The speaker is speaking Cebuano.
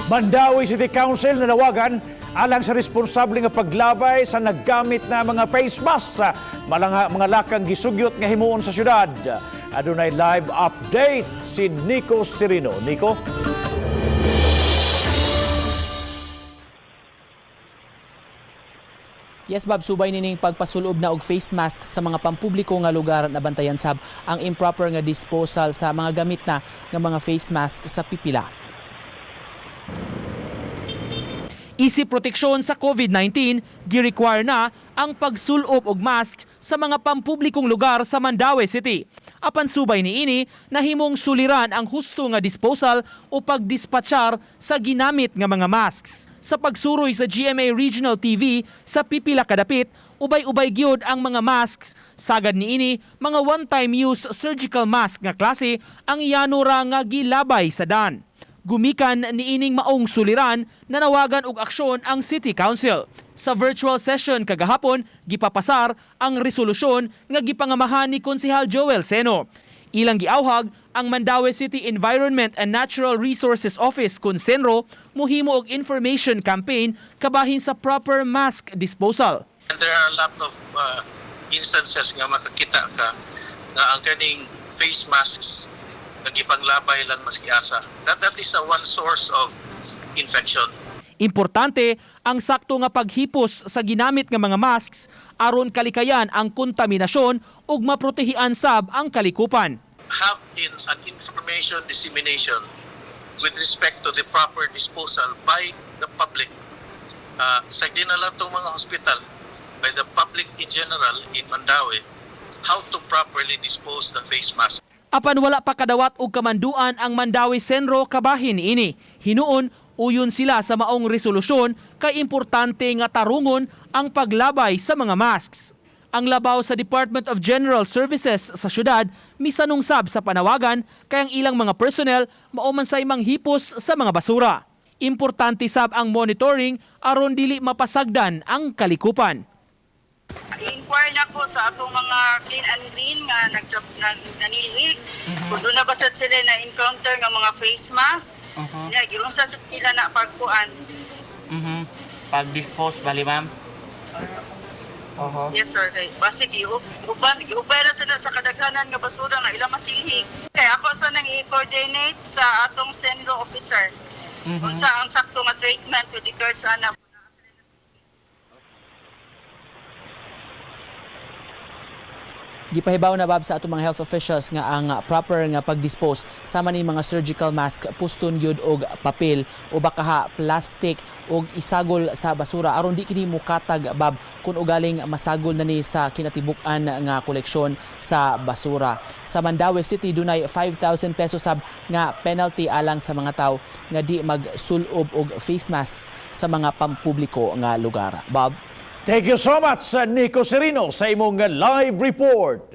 Mandaue City Council nanawagan alang sa responsable nga paglabay sa naggamit na mga face mask sa mga lakang gisugyot nga himuon sa syudad. Adunay live update si Nico Serino. Nico? Yes, Bob, subay nining pagpasulob na og face mask sa mga pampubliko nga lugar, nabantayan sab ang improper nga disposal sa mga gamit na nga mga face mask sa pipila. Isip proteksyon sa COVID-19, gi-require na ang pagsulob og mask sa mga pampublikong lugar sa Mandaue City. Apan subay niini, nahimong suliran ang husto nga disposal o pagdispatchar sa ginamit nga mga masks. Sa pagsuroy sa GMA Regional TV sa pipila kadapit, ubay-ubay gyud ang mga masks. Sagad niini, mga one-time use surgical mask nga klase ang yanura nga gilabay sa dan. Gumikan niining maong suliran, nanawagan og aksyon ang City Council. Sa virtual session kagahapon, gipapasar ang resolusyon nga gipangamahan ni Konsehal Joel Seno. Ilang giawhag ang Mandaue City Environment and Natural Resources Office kun CENRO muhimo og information campaign kabahin sa proper mask disposal. And there are a lot of instances nga makakita ka nga ang kaning face masks nagipanglabay lang maski asa. That is a one source of infection. Importante ang sakto nga paghipos sa ginamit nga mga masks aron kalikayan ang kontaminasyon ug maprotehian sab ang kalikupan. Have in an information dissemination with respect to the proper disposal by the public. Sa dinala itong mga hospital, by the public in general in Mandaue, how to properly dispose the face mask. Apan wala pa kadawat og kamanduan ang Mandaue CENRO kabahin niini. Hinuon uyon sila sa maong resolusyon kay importante nga tarungon ang paglabay sa mga masks. Ang labaw sa Department of General Services sa syudad misanong sab sa panawagan kay ang ilang mga personnel mao man say manghipos sa mga basura. Importante sab ang monitoring aron dili mapasagdan ang kalikupan. I-inquire na ko sa atong mga Clean and Green nga nanilhig. Kung doon na ba sad sila na encounter nga mga face mask, uh-huh. Giunsa sa sila na pagkuan. Pag-dispose, bali, ma'am? Yes, sir. Kay basig giuban giubay ra sila sa kadaghanan nga basura nga ilang masilhig. Kay ako sa nang i-coordinate sa atong CENRO officer. Unsa ang sakto nga treatment with regards sa ana. Gipahibaw na, Bob, sa atong mga health officials nga ang proper nga pagdispose sama ni mga surgical mask puston gyud og papel o bakaha plastic og isagol sa basura aron di kini mukatag, Bob, kun ugaling masagol na ni sa kinatibuk-an nga koleksyon sa basura. Sa Mandaue City, dunay 5,000 pesos sab nga penalty alang sa mga tawo nga di magsulob og face mask sa mga pampubliko nga lugar. Bob. Thank you so much, Nico Serino, sa imong live report.